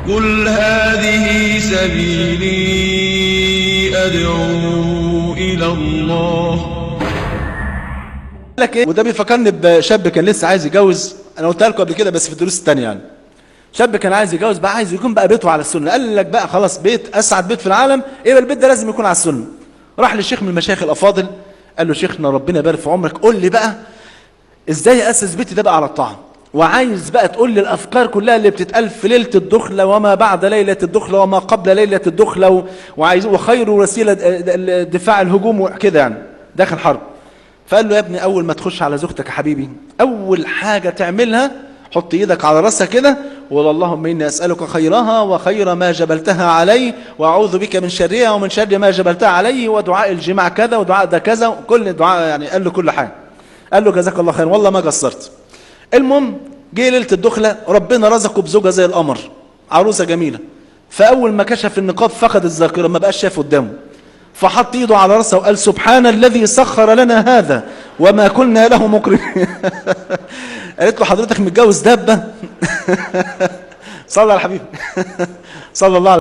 قل هذه سبيلي أدعو إلى الله. لك ايه؟ وده بيفكرني بشاب كان لسه عايز يتجوز، انا قلتها لكم قبل كده بس في الدروس الثانية يعني. شاب كان عايز يتجوز بقى، عايز يكون بقى بيته على السنة، قال لك بقى خلاص بيت اسعد بيت في العالم، يبقى البيت ده لازم يكون على السنة. راح لشيخ من المشايخ الافاضل، قال له شيخنا ربنا يبارك في عمرك، قول لي بقى ازاي اسس بيتي ده بقى على الطاعة، وعايز بقى تقول لي الافكار كلها اللي بتتقال في ليلة الدخلة وما بعد ليلة الدخلة وما قبل ليلة الدخلة وعايز وخير وسيلة دفاع الهجوم وكده يعني داخل حرب. فقال له يا ابني اول ما تخش على زوجتك يا حبيبي اول حاجة تعملها حط ايدك على راسها كده وقول اللهم اني اسالك خيرها وخير ما جبلتها علي واعوذ بك من شرها ومن شر ما جبلتها علي، ودعاء الجماع كذا ودعاء ده كذا، كل دعاء يعني قال له كل حاجة. قال له جزاك الله خير والله ما قصرت. المهم جه ليلة الدخلة ربنا رزقه بزوجه زي القمر، عروسه جميلة. فاول ما كشف النقاب فقد الذاكرة، ما بقاش شايف قدامه، فحط ايده على راسه وقال سبحان الذي سخر لنا هذا وما كنا له مقرنين. قالت له حضرتك متجوز دابة؟ صلى على الحبيب صلى الله عليه.